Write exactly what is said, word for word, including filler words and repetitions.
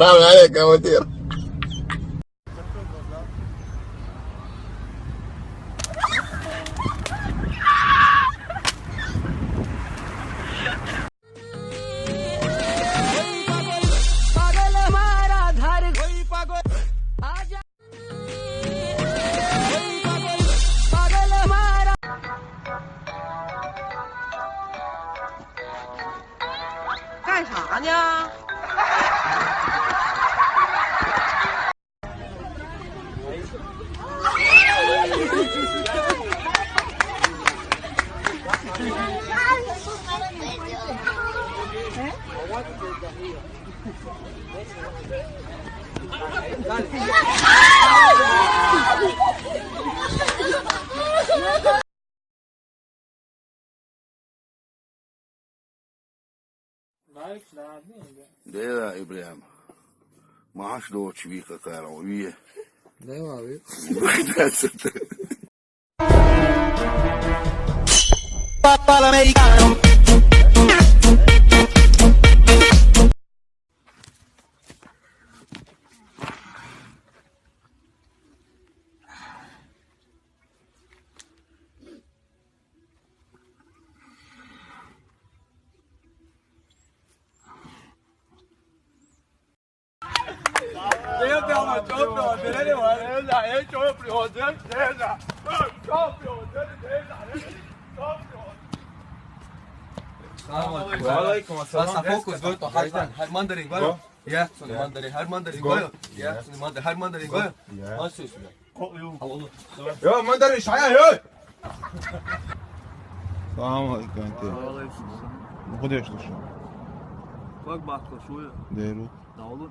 السلام عليكم يا مدير. ديرا إبراهيم. معاش دوتش بيك كارو بيه. دايما بيه. السلام عليكم. وعليكم السلام. Passa poucos, dois, tô raizando. Harmandarin, vai. Yeah, sou de Mandarin. Harmandarin, vai. Yeah, sou de Mandarin. Harmandarin, vai. Yeah. Nasıl istiyorsun? يا مدري ايش حياه يا. السلام عليكم انت. وعليكم السلام. ما خدش شو؟ فوق بعض شويه. ديرو. لا والله.